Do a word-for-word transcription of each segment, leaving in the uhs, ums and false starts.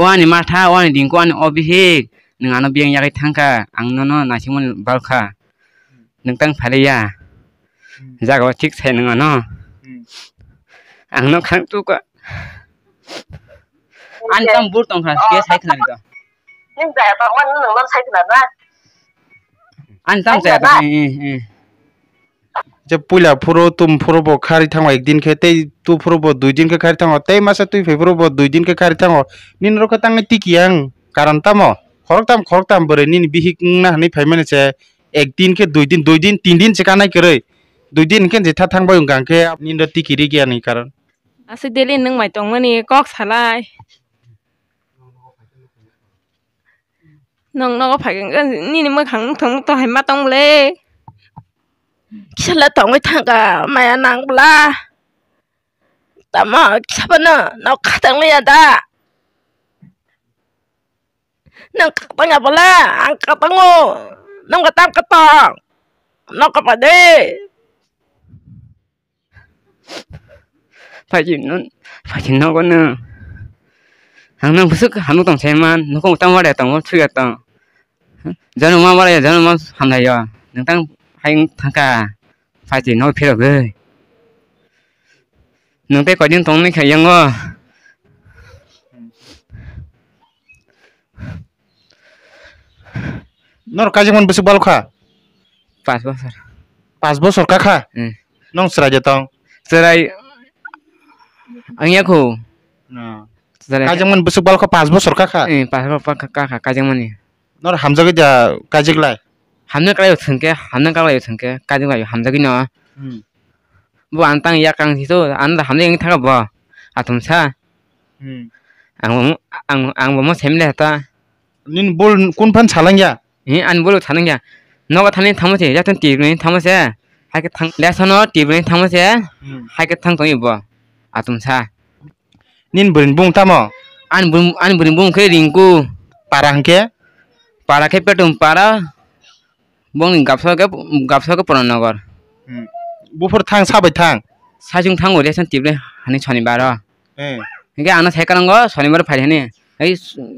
O ani matha, o ani dingko, ani o bihik, nwng ano biyang yagwi thangkha, ang nono naisingmani balkha. Nwng tang phailia. Hmm. Jaga o thik sai nwng ano. Hmm. Ang no khang tu ka. Ani tam bur tong kha, ke sai khna to. Nwng jaya tong man nwng man sai khna na. Ani tam jaya tong. Eh, eh. Je puila phuru tum phuru bo khari thango ek din khe, tei tu phuru bo dui din khe khari thango, tei masa twi phai phuru bo dui din khe khari thango. Nini rokhe tangwi tiki ang karon tamo? Khorok tam, khorok tam bwrwi nini bihik wngna hwnwi phai mani se. Ek din khe dui din, dui din, tin din se kanai kwrwi. Dui din khe je tha thang bai wngkha khe nini ro tiki ri gya ni karon. Aswk daily nwng mai tongmani kok salai. Nwng nogo phai khe nini mwkhang muthung muthung hai ma tong le. Kisa le tongwi thangkha maya nang bwla. Tamo kisa phano nok khatang liya da. Nwng khatang ya bwla, ang khatango. Nwng khatang khatang. Nok kha phai de. Phaidi no, phaidi nogo no. Ang nang bwswk hamno tong sai man, nokong tang wada tongo, thwiya tong. Jono ma wada, jono ma hamlai yo. Nwng tang hai thangka, phaidi no phirogwi. Nwng tei koidin tong nai kha yango. Nor kaijakmani bwswk balo kha? Pas bosor. Pas bosor ka kha? Hmm. Nong chwrai de tong? Chwrai. Ang yakho. No. Chwrai. Kaijakmani bwswk balo kha pas bosor ka kha? Eh, pas bosor ka kha, kaijakmani. Nor hamjagwi da kaijak lai? Hamna kalai thwngkhe, hamna kalai thwngkhe, kaijak lai hamjagwi no. Hmm. Bo ang tang yak kang si to, ang da hamjagwi thangkha bo. Athum sa. Hmm. Ang bo, ang, ang bo mo sem le ta. Nin bol kun phan salang ya? Hi, an bol salang ya. Nogo thani thamo se, ya ton tibni thamo se. Hai ke thang, lesono tibni thamo se. Hmm. Hai ke thang tong ibo. Athum sa. Nin bwrwini bung tamo? Ani bwrwini bung khe Rinku. Para hwnkhe? Para khe Petum para. Bongni gabso khe, gabso khe Purana Nagar. Hmm. Buphur thang, sabai thang? Saichung thango, reason tibre hani Shonibar o. Eh. Hingke ano sai kanango Shonibar phai hani. Ei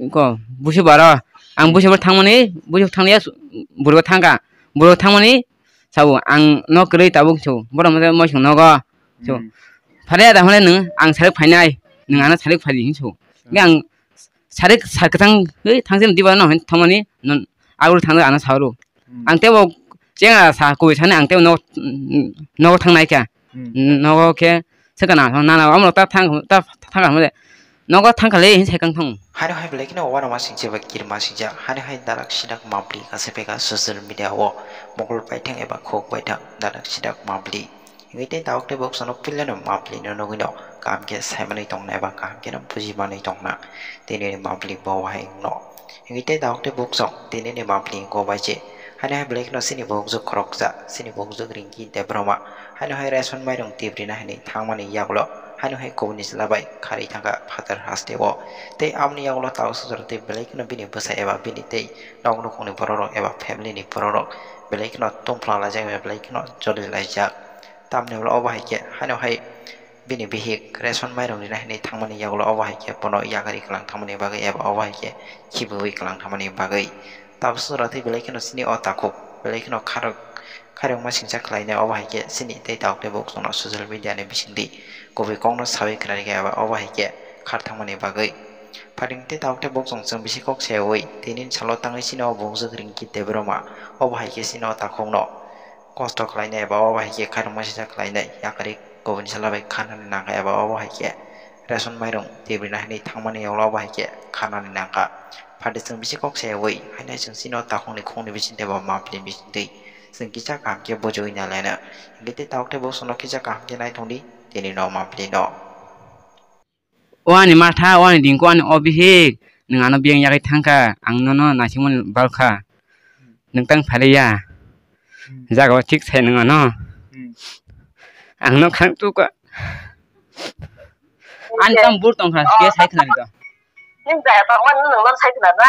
ko busi baro. Ang busi bar thangmani, busi thangya buro thangka. Buro thangmani sabo ang nok kwrwi tabuk so. Boro mo moisong nogo. So, hmm. Phare da hone nwng ang sarik phainai, nwng ano sarik phai di hinso. Hmm. Ang sarik sa kwthang, "Hei, thangse diba no," hin thangmani, non, agul thang ano sauru. Hmm. Ang tebo chenga sa koi sani ang tebo no, nogo thangnai kha. Hmm. Nogo khe, sekana, nana, amo ta thang, ta thang hamo de. Nogo thangkhale hin sai kang thang. Haino hai belai kheno uanama singcha ba kirima singcha. Haino hai darak sidak mapli kase peka social media o mokol paithang eba khok paithang darak sidak mapli. Hingke tei tabok tei bok sono pilano mapli no nogwi no kaham khe sai manwi tongna eba kaham khe no buji manwi tongna tini ni mapli bo hai wngno. Hingke tei tabok tei bok song tini ni mapli wngkha bai se. Haino hai belai kheno chini bokjak khoroksa, chini bokjak Ringki Debbarma. Haino hai ration mairung tiprina hinwi thangmani yagulo, haino hai kubuni chwla bai kharwi thangkha phatar haste o. Tei aboni yagulo tabuk sujaro tei belai kheno bini bwsa eba bini tei nok nukhungni borok rok eba family ni borok rok belai kheno tongphla laijak eba belai kheno choli laijak. Tamni ulo obo hai khe haino hai bini bihik ration mairung rina hinwi thangmani yagulo obo hai khe bono yakari kwlang thangmani bagwi eba obo hai khe khibiwi kwlang thangmani bagwi. Tabuk sora tei belai kheno chini o takhuk belai kheno kharok, kharokma singcha khlainai obo hai khe chini tei tabuk tei bok chwngno social media ni bisingtwi kubui kokno sawi khlainai khe eba obo hai khe khar thangmani bagwi. Phating tei tabuk tei bok chwng chwng bisi kok sayawi tini salo tangwi chini o bokjak Ringki Debbarma obo hai khe chini o takhukno kosto khlainai eba obo hai khe khairokma singcha khlainai yakari kubuni sala bai khanani nangkha eba obo hai khe ration mairung tiprina hinwi thangmani yagulo obo hai khe khanani nangkha. Phaidi chwng bisi kok sayawi haino chwng chini o takhukni khungni bisingtwi eba mapli bisingtwi chwng kisa kaham khe bujiwi nalaina. Hingke tei tabuk tei bok sono kisa kaham khe naithokdi tini no mapli no. O ani matha, o ani dingko, ani o bihik, nwng ano biyang yagwi thangkha, ang nono naisingmani balkha. Nwng tang phaliya. Hmm. Jaga o thik sai nwng ano. Hmm. Ang no khang tu ka. Ani tam bur tong kha, ke sai khna to. Nwng jaya tong man nwng man sai khna na.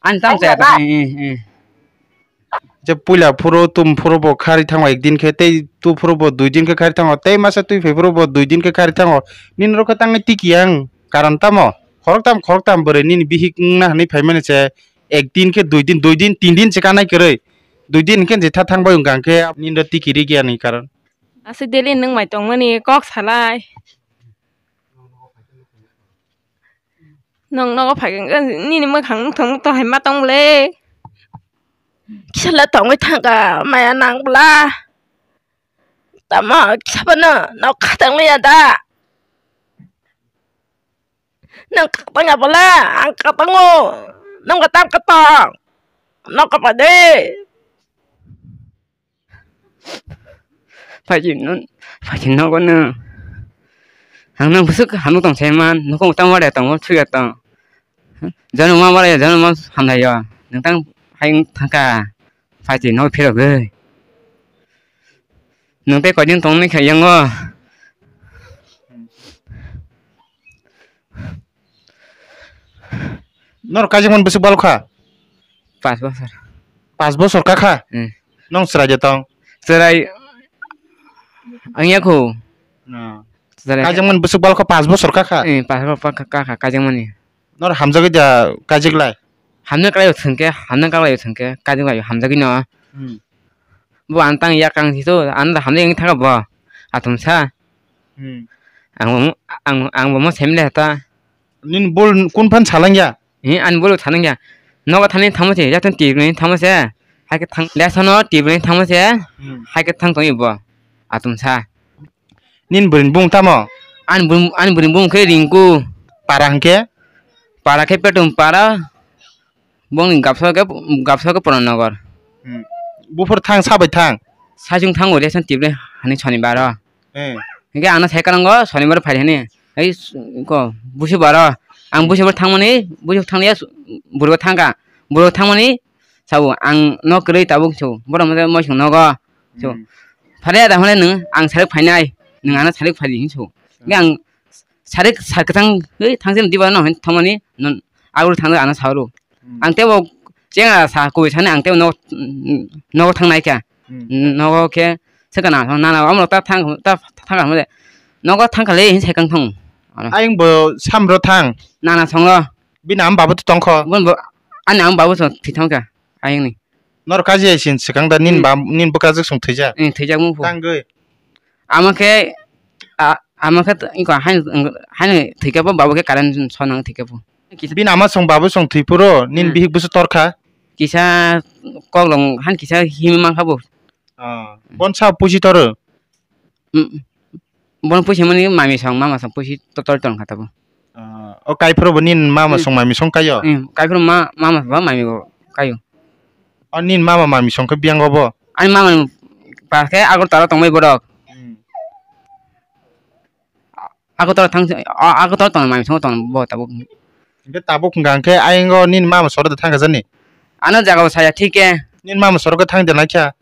Ani tam jaya tong, eh, eh, eh. Je puila phuru tum phuru bo khari thango ek din khe, tei tu phuru bo dui din khe khari thango, tei masa twi phai phuru bo dui din khe khari thango. Nini rokhe tangwi tiki ang karon tamo? Khoroktam, khoroktam bwrwi nini bihik wngna hwnwi phaimani se ek din khe dui din, dui din, tin din se kanai kwrwi. Dui din khe je tha thang bai wngkha hwnkhe nini ro tiki ri giyani karon. Aswk daily nwng mai tongmani kok salai. Nwng nogo phai nini mwkhang nwng thwng to hai ma tong le. Kisa le tongwi thangkha maya nang bwla. Tamo kisa phano nok khatang liya da. Nwng khatang ya bwla, ang khatango. Nwng khatam khatang. Nok kapa de. Phaidi no, phaidi nogo no. Ang nang bwswk hamno tong sai man, nokong tang wari tong, chuya tong. Jono ma wari, jono ma hamlai yo. Nang tang hai thangka. Phaidi no phirogwi. Nang tei koidin tong ni khayango. Nor kaijakmani bwswk bal kha? Pas bosor. Pas bosor ka kha? Hmm. Nong chwrai de tong? Chwrai ang yakho. No. Chwrai. Kaijakmani bwswk bal kha pas bosor ka kha? Hmm, pas bosor ka kha kaijakmani. Nor hamjagwi da kaijak lai? Hamna kalai thwngkhe, hamna kalai thwngkhe kaijak lai hamjagwi no. Hmm. Bo ang tang yak kang si to, ang da hamjak wng thaka bo. Atum sa. Hmm. Ang bo, ang, ang bo mo sem le ta. Nin bol kun phan salang ya? He, an bol salang ya. Nogo thani thamo se, ya ton tibni thamo se. Hai ke thang, le sono tibni thamo se. Hmm. Hai ke thang tong ibo. Atum sa. Nin bwrwini bung tamo? Ani bwrwini bung khe Rinku. Para hwnkhe? Para khe Petum para. Bongni gabso khe, gabso khe Porannagar. Hmm. Buphuru thang sabai thang? Saichung thango Reson Tibli hani Sonibaro. Eh. Hwnkhe ano sai kanango Sonibaro phai hani. Ei ko busi baro. Ang busi baro thangmani, busi thangya bwrwi thangkha. Bwrwi thangmani Sabo, ang no kwrwi tabuk sabo. Borok masa moisong nogo. So, hmm. Phare da hwnle nwng, ang sarik phainai, nwng ano sarik phai di hinwi sabo. Hwnkhe ang sarik sa kwthang, "Hei, thangse diba no," hinwi thangmani, non, agro thangwi ano saoro. Hmm. Ang tebo chenga sa, kubui sani ang tebo nogo, nogo thangnai kha. Hmm. Nogo khe, sekana, nana, omo ta thang, ta thang, nogo thangkhale hinwi saikang thang. Ayang bo samro thang. Nana songo. Bini ama babu to tongkho. Bon bo, ani ama babu song thwi thangkha, ayangni. Nor kaji ai sin swkang da nin Hmm. ba, nin bwkrajwk song thwijak. Hmm, thwijak mung phu. Tangwi. Ama khe, a, ama khe to, iko hain, hain thwikha bo, babu khe current sonang thwikha bo. Bini ama song babu song thwi phuru, nin Hmm. bihik bwswk torkha. Kisa koklong, han kisa himwi mankha bo. Ah, bon sa pusi toro? Mm, bono puisi mani mami song, mama song puisi to-, tol tong kha tabuk. Ah, o kaiphuru bo nin mama Hmm. song, mami song kayo? Hmm, kaiphuru ma-, mama ba mami bo kayo. O nin mama mami song khe biyang obo? Ani mama ni pa khe Agartala tongbai borok. Hmm. Agartala thang, a-, Agartala tong mami song tong bo tabuk. Hingke tabuk hingka hingke ayang o nin mama soro da thang kha jani? Ano jaga bo saya thik khe. Nin mama soro khe thang de naikha?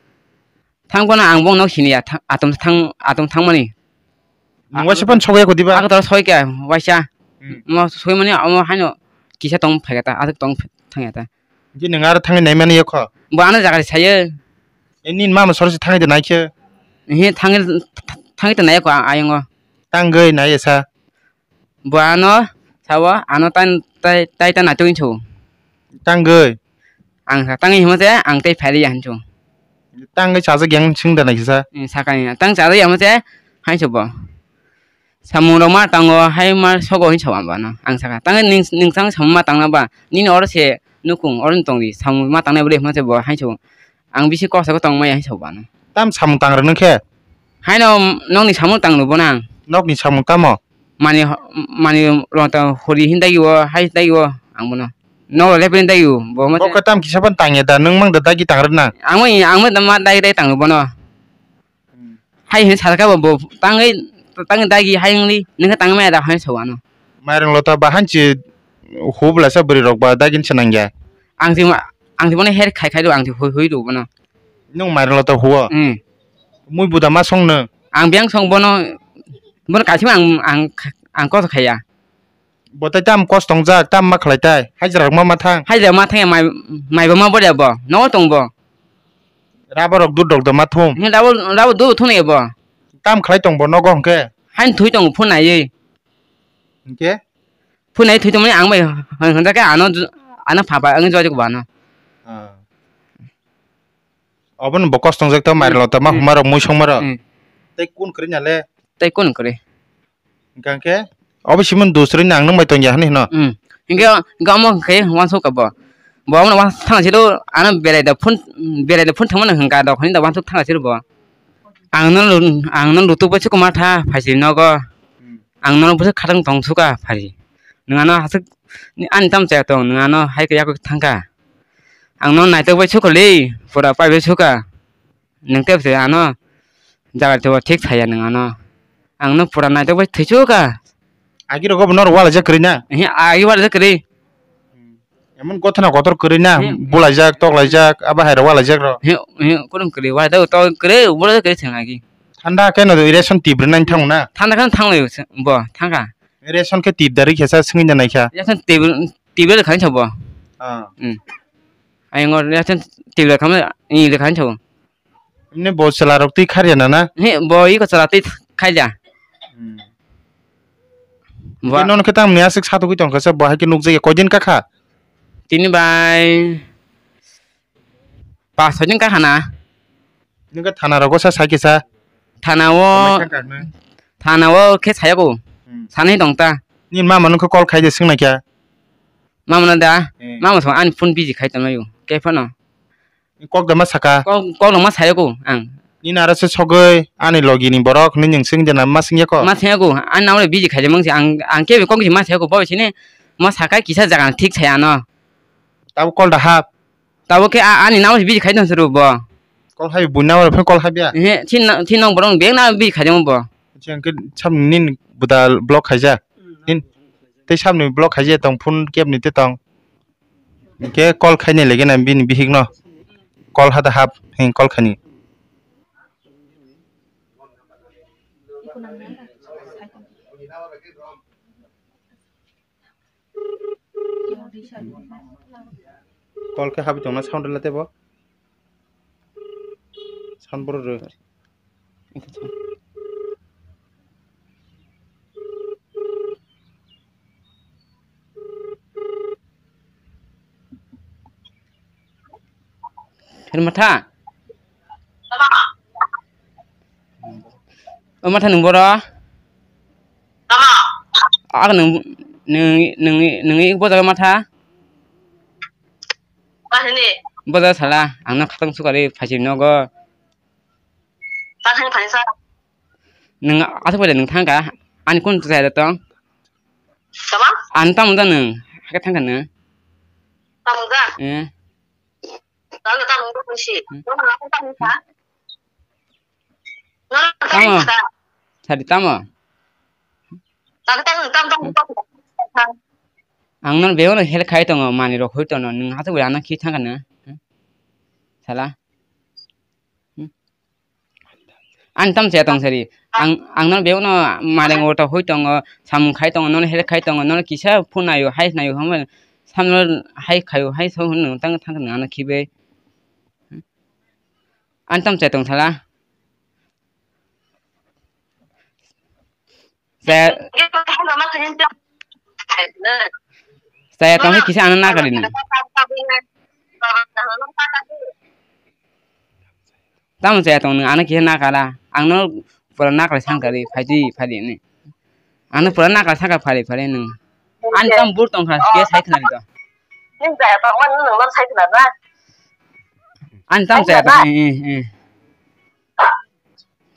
Thang phano ang bongno siniya, tha-, atom thang, atom thangmani. Nwng waisa phano sogwi ya kho diba? Ako toro soi kha, waisa. Hmm. Mo soi mani omo haino kisa tong phai kha ta, aswk tong thang ya ta. Je nwng aro thangwi naimani ya kho? Bo ano jaga sayo. E nini mama soro se thangwi de naikhe? He thangwi, thangwi de nai kho ayongo. Tangwi nai esa. Bo ano sao, ano tan-, tai, tai ta naitugwi sao. Tangwi? Ang sa tangwi himo se, ang tei phailiya hinso. Tangwi chajak yang sing da naikhe sa? Hmm, sakani, tang chajak yang se, hainso bo. Samung rok ma tango, hai ma sogo hinso ang bono. Ang saka, tangwi ning, ning tang samung ma tangna ba, nini oro se nukung, oro ni tongdi, samung ma tangnai bwrwi himo se bo, hainso. Ang bisi kok saka tongmaya hinso bo ano. Tam samung tang rwno khe? Haino nokni samung tang rwbo nang. Nokni samung tamo? Mani, mani rota hori hin dagi o, hai dagi o, ang bono. Nok role pin dagi o, bo ma. Bo khe tam kisa ban tangya da, nwng mang da dagi tang rwna. Ang ma, ang ma da ma dagi dagi tang bono. Hmm. Hai hin salka bo, bo tangwi, tangwi dagi hai wngli, nwng khe tangwi maya da hai sao ano. Mairang lota ba hanchi hubla sa bwrwi rok ba dagin se nangya. Ang ti ma, ang ti bono her khai khai do, ang ti hui hui do bono. Nwng mairang lota huo? Hmm. Mui buda ma song nwng? Ang biyang song bono, bono kaisa ang, ang, ang koso khaiya. Bo tai tam kos tongjak, tam ma khlai tai? Hajra rok ma ma thang? Hajra ma thang ya, mai, mai bo ma boria bo. Nogo tong bo. Rabo rok dud rok da ma thum? He rabo, rabo dud thum ya bo. Tam khlai tong bo nogo hwnkhe? Hain thui tong phone naiwi. Hwnkhe? Phunai thwi tongmani ang bai hwnjak khe ano ju-, ano pha pha wngwi jua jok bo ano. Ah. Obono bo kostongjak ta, hmm, mairok ta, ma, hmm, humarok, mui songmarok. Hmm. Tei kun kwrwi nale? Tei kun kwrwi. Hingkha khe obo simon dusrwi nang nung bai tongya hinwi hino. Hmm. Hingkhe, hingkhe omo hingkhe uansuk ka bo. Bo omo uansuk thang silo, ano berai da phone, berai da phone thangmano hingkha dok hinwi da uansuk thang silo bo. Ang no, ang no lutuk bai se kwma tha phaisiri nogo. Hmm. Ang no bwswk khatang tong suka phari. Nwng ano haswk ani tamo chaya tong, nwng ano hai khe yakwi thangkha. Ang no naitok bai suka le, pura pai bai suka. Nwng tei bwswk ano jaga tebo thik saya nwng ano. Ang no pura naitok bai thwi suka. Agi rogo bo noro walaijak kwrwi na? Ehe, agi walaijak kwrwi. Emon gothana kotor kwrwi na, hmm, bulaijak, toklaijak, abo hai rok walaijak rok. He, he, kurung kwrwi, walaijak, tok kwrwi, bulaijak kwrwi thang agi. Thanda khe no ration tip rwnai thang na? Thanda khe thang lai bo, thangkha. Ration khe tip dari khe sa swngwi da naikha. Ration tip, tip rwkha hinwi sabo. Ah. Hmm. Ayung ration tip rwkha ma, i rwkha hinwi sabo. Emni bo chwla rok twi kharya na na? He, bo iko chwla twi kharya. Hmm. Bo tei nono khe tamni aswk satugwi tongkha se, bo hai khe nukjakya koidin kakha? Tini bai pas soi din kakha na. Nokhe thana rogo sa sai kisa. Thana o, tongmai kha kakna. Thana o khe sayago. Hmm. Sanai tong ta. Nini mama nokhe call khai de swngnaikha. Mama no da? Hmm. Mama song ani phone busy khai tonglaio. Khe phano. Kok da ma saka? Kok, kok no ma sayago ang. Nini aro se sogwi ani logi ni borok hinwi nwng swng jana ma swngya ko? Ma sayago. Ani nang bai busy khai de mangsi ang, ang khe kok si ma sayago. Bo sini ma saka kisa jaga thik saya ano. Tabo call da hap? Tabo khe a-, ani nang bai busy khai tong suru bo. Call hai buina aro phone call hai bia? He, thin, thin nong borok bag na busy khai de bo. Chang khe sam nini buda block khaija. Nin tei samni block khaija tong phone kebni te tong. Hingkhe call khainai lege na bini bihikno. Call hada hap, hing call khaini. Call khe habi tongna sound rwla tebo. Sound borok rw. Pher matha. O matha nwng boro? Tamo? Ak nwng, nwng, nwng, nwng ik bojago matha? Bahini? Bojago sala, ang no khatang sukari phaising nogo. Bahini phaisa? Nwng aswk bai nwng thangkha, ani kun chaya tong? Tamo? Ang tamo da nwng, hakhe thangkha nwng? Tamo da? Eh. Tamo, tamo, tamo si. Hmm. Tamo, tamo, tamo sa. Nono tamo sa. Sadi tamo. Tamo, tamo, tamo, tamo, tamo. Ang nono bebak no help khai tongo, manwi rok hoi tongo, nwng aswk bai ano khi thangkha nwng? Sala. Hmm? Ani tamo chaya tong sari. Ang, ang nono bebak no manwi rok hoi tongo, samung khai tongo, nono help khai tongo, nono kisa phone naio, hai naio, hwnba samno hai khaio, hai so hwn nwng tang thangkha nwng ano khibai. Ani tamo chaya tong sala. Chaya, chaya tongwi kisa ano nakari ni. Tamo chaya tong nwng ano kisa nakara. Ang no pura nakari sankari phaidi phaidi ni. Ano pura nakari saka phari phari nwng. Ani tamo bur tongkha khe sai khna to. Ani tamo chaya tong. Eh, eh, eh.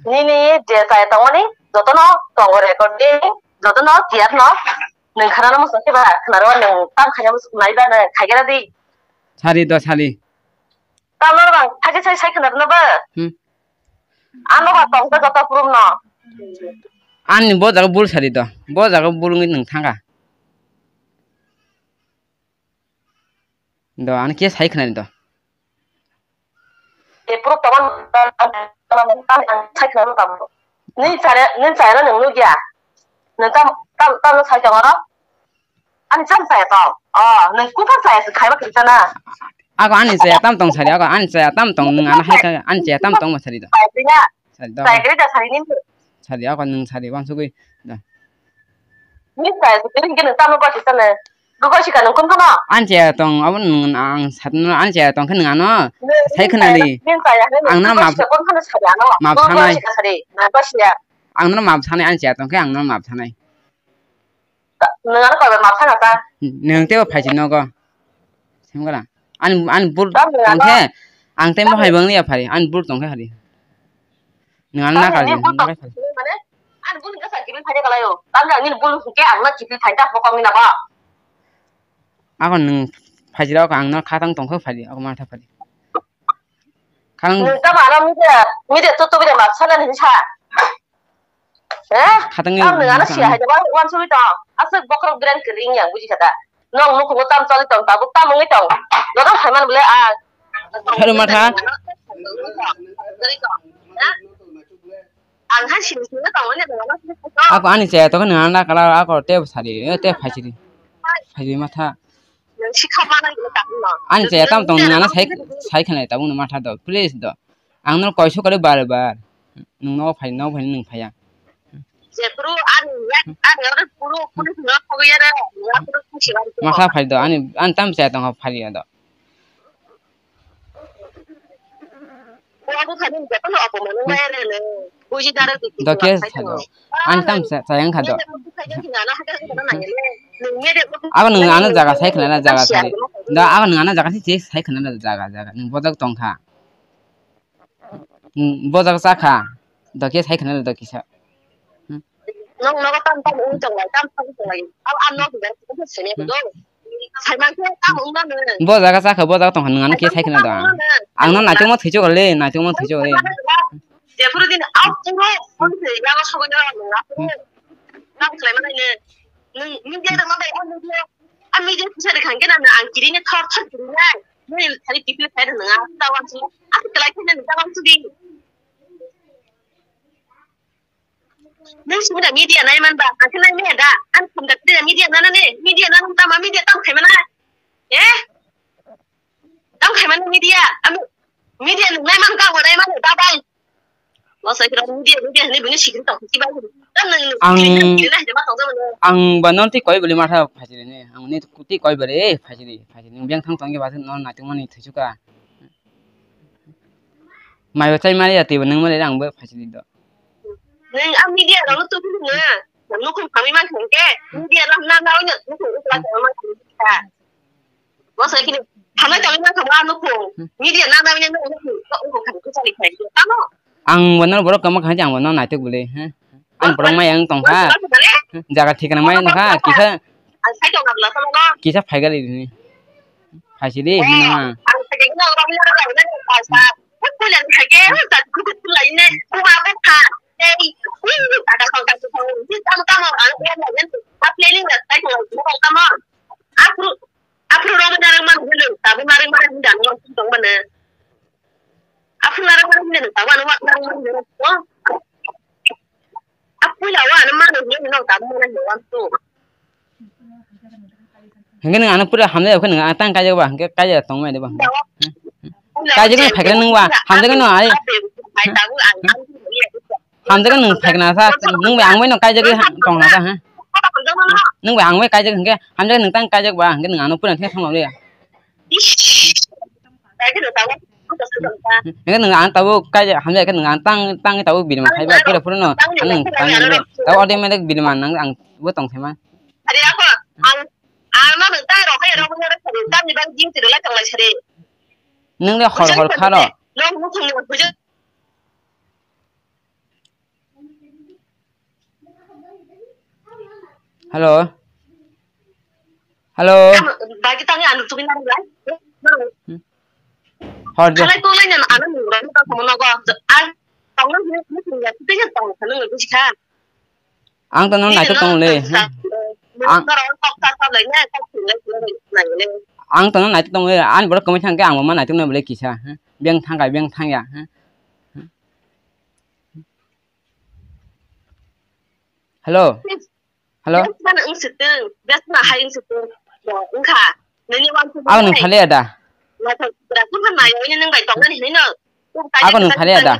Nini je chaya tongmani jotono tongo recording, jotono tiyar no. Nwng khana no muchung khe ba khna rw, nwng tam khaina muchung nai ba nwng khaigera di. Sari do sali. Tam no bang khaje sai sai khna rw no ba. Hmm. Ano ba tong ta joto phurum no. Ani bo jaga bul sari do. Bo jaga bul wngwi nwng thangkha. Do, ano khe sai khna do. E puro tongma sai khna tamo. Ni chare, ni chare nwng nugya. Nwng tam, tam, tam sai tong oro. Ani cham sai tong. Oh, nwng kuthar sai se khaiba khisa na. Ako ani chaya tam tong sari, ako ani chaya tam tong nwng ano hai kha, ani chaya tam tong ma sari do. Sai kri ya. Sari do. Sai kri da sari ni. Sari ako nwng sari wansugwi da. Nini chaya se, nini gini tamo gosi sane. Gosi ka nung kun phano. Ani chaya tong, abo nung ang satno ani chaya tong khe nung ano. Nini sai khna di. Nini chaya, nini ang no map, gosi ka kun phano sari ano. Map sanai. Gosi ka sari, na gosi ya. Ang no map sanai ani chaya tong khe ang no map sanai. Nung ano koi map sana ta. Nung tebo phaisi nogo. Semgala. Ani, ani bul tong khe. Ang temo hai bang ya phari. Ani bul tong khe hari. Nung ano na kali. Mane, ani bul kasa kibil phari kalayo. Tamo ani bul ke ang na kibil phari ta pokong ni na ba. Ako nung phaisi rok ang no khatang tong khe phari. Ako ma tha phari. Kang. Nung tamo ano media, media to to bide ma sana ni sa. Eh? Khatang ni. Tamo nung ano sia hai da wan sui to. Asuk bokrok grand kering yang buji kata. Nong nukhungo tam choli tong tabuk tam wngwi tong. Dodok hai man bole a. Hello matha. Ang hai sini sini tong ne. Ako ani chaya to nung ano kala ako te sari, te phaisi di. Phaisi matha. Nung sikha mana gini tak no. Ani chaya tam tong nung ano sai, sai khna tabuk no matha do, please do. Ang no koi sukali bar bar. Nung no phai, no phai nung phaya. Je bro, ani yak, ani oro bro, police no phogo yare, ya bro, kusi bar. Matha phai do, ani, ani tam chaya tong phai ya do. Bo abo khani jotono apomano mayarene. Buji dara di. Dokhe sado. Ani tam sa-, sayang khado. Abo nung ano jaga sai khna jaga sai. Da abo nung ano jaga sai sai khna jaga jaga. Nung bojak tongkha. Nung bojak chakha. Dokhe sai khna dokhe sa. Nong nogo tam tam ung tong lai, tam tam ung tong lai. Aw, ang nok ber ko sene ko. Sai man ko tam ung na ne. Bo jaga sa kha, bo jaga tong kha, nang ano ke sai khna da. Ang no naitung ma thicho le, naitung ma thicho le. Je puru din aw puro pun se ya go sogo ya nang puro. Tam khlai ma ne. Nung, nung je da ma bai, nung je. Ami je kusa de khang ke na ang kiri ne thor thor kiri nai. Nung khali kifle khai da nang ta wan su. Aku khlai ke ne ta wan su di. Nung simi da media nai man ba, ang khe nai maya da, ang thum da khe media nana ne, media nana tama media tam khai mana? Eh? Tam khai mana media? Ami media nung nai man ka, nai man da bai. Lo sai kira media, media ni bini sikri tong ki ba. Tam nung ang, kiri na, kiri na, hide ma tong mana? Ang ba non ti koi boli matha phajiri ne, ang ni ti koi boli phajiri, phajiri. Nung biang thang tong ki ba non na ti mani thusuka. Mai bo chai mari ya twi bo nung mali rang bo phajiri do. Nung a media rok no tubui nung na. Nukhung phamwi mankha hwnkhe, media no hwnna nawi no nukhung ukla khe mankha. Bo sai khini phamwi tangwi mankha ba nukhung. Media na nawi no nukhung ukla khe chali khai. Tamo? Ang bono borok kama kha, ang bono naitok bole, he. Ang borok maya wng tongkha. Jaga thikana maya wngkha, kisa. Ang sai tong abla tamo no. Kisa phaigali rini. Phaisidi, hwnma. Ang sai tong abla tamo no. Puila ni hai ke, ta kutu lai ne, kuma ko kha. Ei, ni ni ta ka ka ka ka. Ni ta ka ma ang ya na yan. Ta planning na sai ko ko ka ma. Apru, apru ro na rang man hulu. Ta bu ma rang man dan mo tong mana. Apru na rang man hulu. Ta wa na wa rang man hulu. Apru la wa na man hulu no ta bu na wa tu. Hingke nung ano pura hamjak, hingke nung ano tang kaijak ba, hingke kaijak tongmani ba, hingke. Kaijak no phaikra nung ba, hamjak no ai. Hamjak nung phaikra sa, nung ba ang bai no kaijak tong na sa, ha. Nung ba ang bai kaijak hingke, hamjak nung tang kaijak ba, hingke nung ano pura thang thang le. Hingke nung ang tabuk kaijak hamjak, hingke nung ang tang, tang tabuk bini ma khai ba, kira pura no, ang tang le. Tabuk ode melek bini ma nang ang bo tong thema. Are ako, ang, ang no nung ta rok hai rok no rok sari, tamni bang jing tiro lai tong lai sari. Nung le hor hor kharo. Nung mukhung ni bujang. Hello. Hello. Bagi tangi anu tukin nang lai. Hor de. Kalai tong lai nang anu nung rok ta komo nogo. Ai, tong nang ni mukhung ya, tu ya tong nang buji kha. Ang to no naitok tong le. Ang, ang to no naitok tong le. Ani borok kwmai thang khe ang bo ma naitok nai bole kisa. Beng thang kai, beng thang ya. Hello. Hello. Ang nung thale da. Ako nung thale da.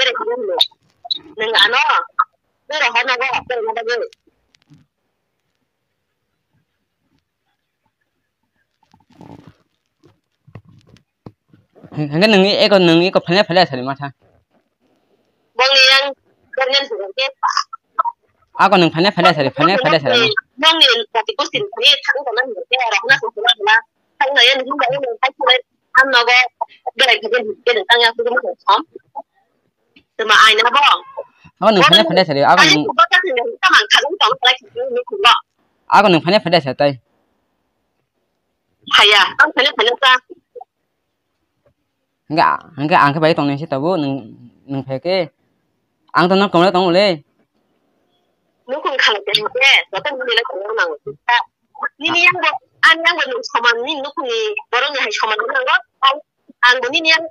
bere khe nung. Nung ano, bere hano go, bere hano go. Hingke nungni eko, nungni eko phainai phainai sari matha. Bongni yang bernen hingke. Ako nung phainai phainai sari, phainai phainai sari. Bongni jati gostin ni thang kono hingke, rok na kono hingke. Thang na yang hingke, yang thang kono, ang nogo, berai khe hingke, nung tang yang kudu mo som. Tuma aina bo. Ako nung phainai phainai sari, ako nung. Ako nung phainai phainai sari tai. Haya, ang phano phano ta. Hingke, hingke ang khe bai tongnai se tabuk, nung, nung phai khe. Ang to nang komla tong le. Nukung khala khe hingke, joto nini le tongna nango. Nini yang bo, ani yang bo nung soman, nini nukung ni borok ni hai soman nango. Ang, ang bo nini yang,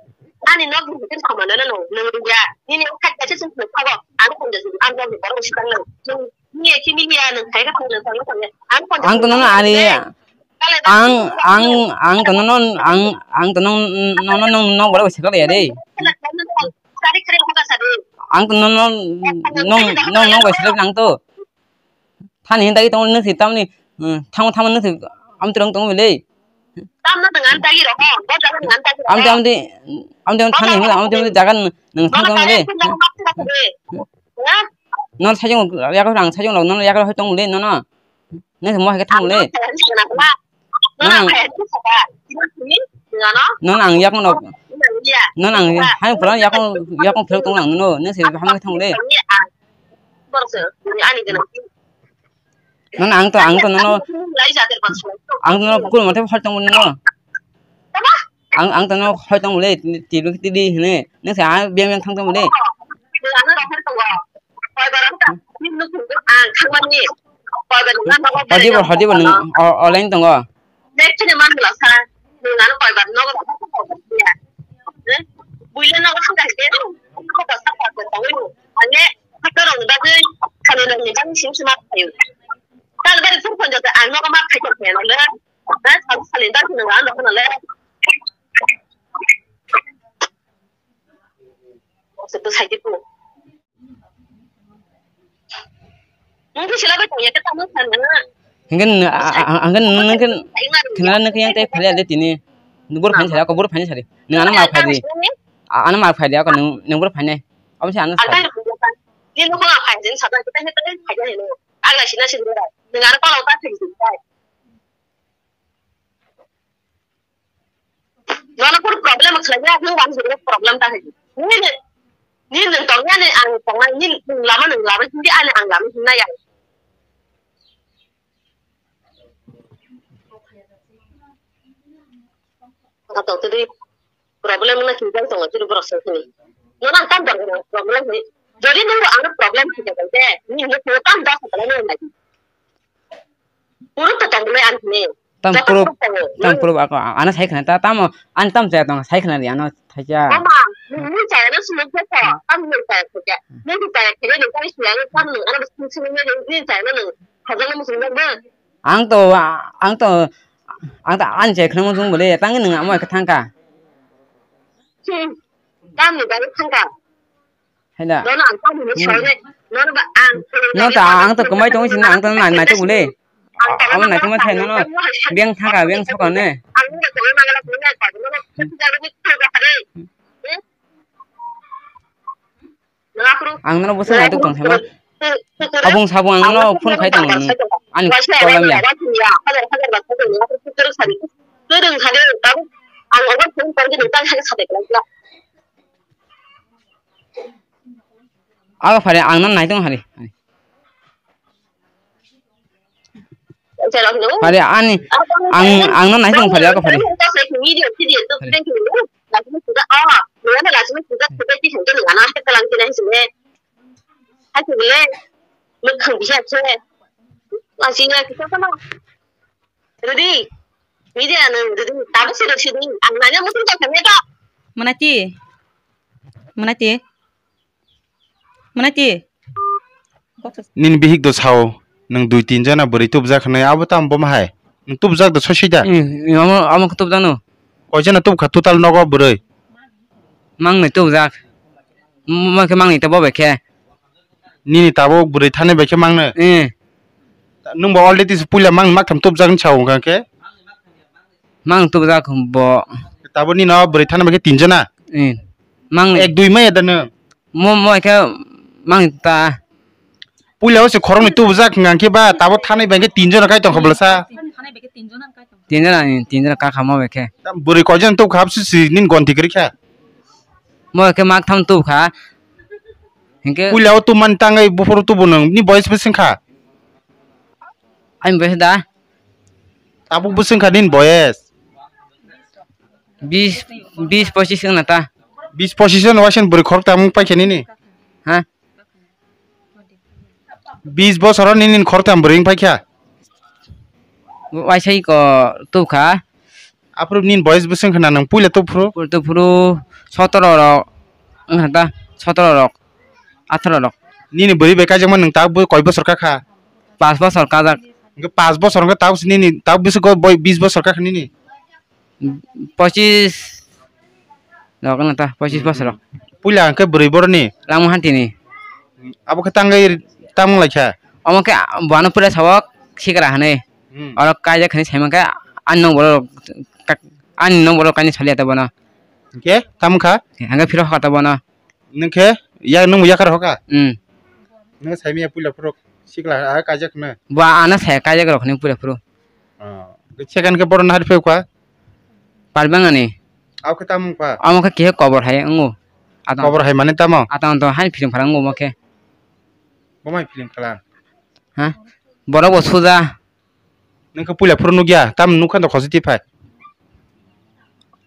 ani nok ni hai soman nango, nung ya. Nini yang khat kaisa sung nung phago, ang kong jasu, ang nok ni borok ni sikang nang. Nung Ang to nono ani, ang, ang, ang to nono, ang, ang to nono, nono, nono, nok borok bai sekla ya de. Ang to nono, nono, nono, nok bai sekla nang to. Thani hinta ki tong nung si tamni, hmm, thang, thang nung si am turang tong bile. Amdi, amdi, amdi, amdi thani hinta, amdi, amdi jaga nung thang tong bile. Nono sajung, yakro rang sajung rok, nono yakro hai tong le, nono. Nang se mo hai khe thang le. Nono ang, nono ang yakno, nono ang hai pura yakno, yakno philok tong lang nono, nang se ham khe thang le. Nono ang to, ang to nono, ang to nono kukul mothe hol tong nono. Ang, ang to nono hol tong le, tibli tibli hine, nang se ang beng beng thang tong le. Hodibo, hodibo nung o-, online tongo. Hingke n-, a-, a-, a-, hingke nung, nung khe khna nung khe yang tei phalya de tini. Bor phaini sari, ako bor phaini sari. Nung ano ma phai di. A-, ano ma phai di, ako nung, nung bor phaini. Abo se ano sari. Nono kunu problem khlai ya, nung ang jodi problem ta hai. Nini, nini nung tong ya, nini ang tong ya, nini nung lama nung lama, hindi ani ang lama hindi ya. Kata tadi problem na hindi tong, jadi borok sini. Nono ang tam dong problem ni. Jodi nung ang problem hindi tong de, nini nung tam dong problem ni. Puro to tong le ang ni. Tam puro, tam puro ako, ano sai khna ta, tamo, an tam chaya tong, sai khna ri, ano thaija. Mama, ni chaya na sumuk ko, tam ni chaya ko ja. Ni chaya ko ni kai suya ni tam ni, ano sumuk sumuk ni, ni chaya na ni. Khaja na sumuk ba. Ang to, ang to, ang to an chaya khna mo jung bole, tang ni amo ka thangka. Hmm. Tam ni ba thangka. Haida. Nono ang tamo hinwi soi le, nono ba ang. No ta ang to kwmai tongwi sini, ang to nai nai to bole. Amo nai to ma thai nono. Beng thaka, beng soka ne. Ang nungba tongwi mangala tongwi nai ta, nono khusi jagani khusi jagani. Ang nono bwswk naitugwi tong khe ma. Abung sabung ang nono phone khai tongo nwng. Ani call lamya. Abo phari ang nono naitung hari. Hari ani ang ang nono naitung hari ako hari. Rudi, media nang rudi, tabuk sih rudi, ang nanya mutung tak kami tak. Mana ti? Mana ti? Mana ti? Nini bihik do sao, nwng dui tin jona bwrwi tubjak hwnwi, abo tamo bomo hai? Nwng tubjak do sosi da? Hmm, amo, amo khe tubjak no. Koi jona tubkha total nogo bwrwi? Mangnwi tubjak. Mo khe mangnwi ta bo bai khe. Nini tabuk bwrwi thani bai khe mangnwi? Eh. Nwng bo already puila mang maktham tubjak ni sao wngkha khe? Mang tubjak bo. Tabuk nini o bwrwi thani bai khe tin jona? Eh. Mang ek dui maya da nwng? Mo, mo khe mang ta. Puila o se khoroknwi tubujak hwnkha khe ba, tabuk thanai bai khe tin jona kai tongkha bwlasa. Tin jona, tin jona ka kha mo bai khe. Bwrwi koi jon tubkha, hapsi si nini gonti kwrwi kha. Mo khe mak tham tubkha. Hinkhe puila o tubmani tangwi buphuru tubu nwng, ni boyes bwswng kha? Ani boyes da? Tabuk bwswng kha nini boyes? Bis, bis pochis wngna ta. Bis pochis wngna waisa bwrwi khoroktham wng paikha nini? Ha? Bis bosoro nini khoroktham bwrwi wng paikha? Waisa iko tubkha. Aphuru nini boyes bwswng khna nwng puila tubphuru? Puila tubphuru sotoro rok wngkha ta, sotoro rok, atharo rok. Nini bwrwi bai kaijakma nwng tabuk koi bosor kakha? Pas bosor kajak. Hwnkhe pas bosor hwnkhe tabuk nini tabuk bwswk bis bosor kakha nini? Pochis rok wngkha ta, pochis bosor rok. Puila hwnkhe bwrwi boroni? Langma hantini. Abo khe tangwi tamo lai kha? Omo khe bo ano puila sawok sikra hwnwi. Hmm. Oro kaijak hwnwi saimankhe ani nong borok ani nong borok kainwi saliya ta bono. Hwnkhe tamo kha? Hwnkhe phiro hoka ta bono. Nwng khe yak nwng bo yakar hoka? Hmm. Nwng saimaya puila phuru sikla a kaijak hwnwi? Bo ano sai kaijak rok hwnwi puila phuru. Oh. Second khe borok nahar phiyok kha? Parbeng ani. Abo khe tamo wngkha? Omo khe kehe kobor hai wngo. Atang. Kobor hai mane tamo? Atang to hai film phala wngo omo khe. Bo mai film phala? Ha? Borok bo suja. Nwng khe puila phuru nukya, tamo nukha to khositi phai.